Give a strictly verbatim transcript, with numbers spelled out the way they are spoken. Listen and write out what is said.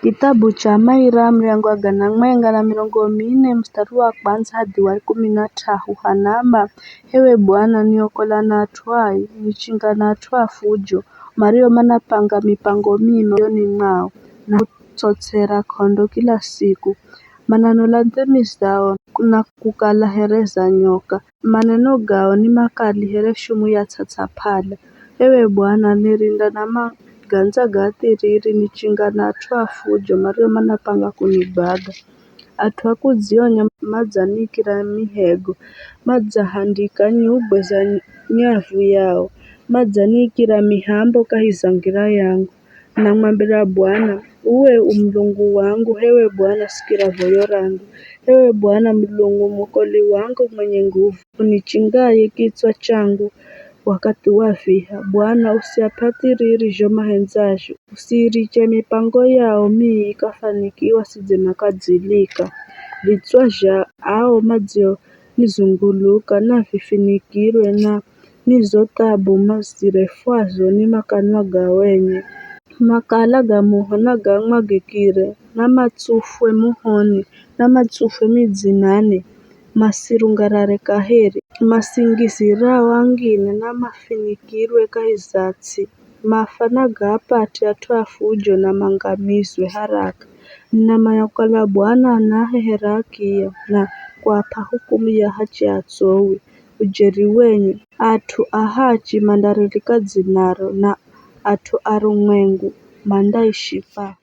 Kitabu cha Maira, muryango wa gana mwenga na mirongo mine, mustari wa kwandza hadi wa kumi na t'ahu, hanamba, Hewe Bwana, niokola na at'u ai, nichinga na at'u a fujo, mario manapanga mipango mii moyoni mwao, na kutsotsera k'ondo kila siku. Mananola ndhimi zao na kukala here za nyoka. Maneno gao ni makali here shumu ya ts'ats'ap'ala. Ewe Bwana, nirinda na magandza ga thiriri, nichinga na at'u a fujo mario manapanga kunigwaga. At'u a kudzionya madzaniikira mihego, madzahandika nyugwe za nyavu yao, madzaniikira mihambo kahi za ngira yangu. Namwambira Bwana, Uwe u Mulungu wangu, hewe Bwana, sikira voyo rangu. Hewe Bwana Mulungu, mwokoli wangu mwenye nguvu, unichingaye kitswa changu wakathi wa viha. Bwana, usiap'a thiriri zho mahendzazho, usiiriche mipango yao mii ikafanikiwa sidze makadzilika. Vitswa zha ao madzionizunguluka navifinikirwe na ni zo thabu mazirefwazo ni makanwa gao enye. Makala ga moho nagamwagikire, na matsufwe mohoni, na matsufwe midzinani, masirungarare kaheri. Masingizirao angine na mafinikirwe kahi za ts'i. Mafa nagaapate at'u a fujo na mangamizwe haraka. Ninamanya kukala Bwana anaahehere akiya na kuap'a hukumu ya hachi atsowi. Ujeri wenye, at'u a hachi mandaririka dzinaro, na at'u arumwengu mandaishi kwa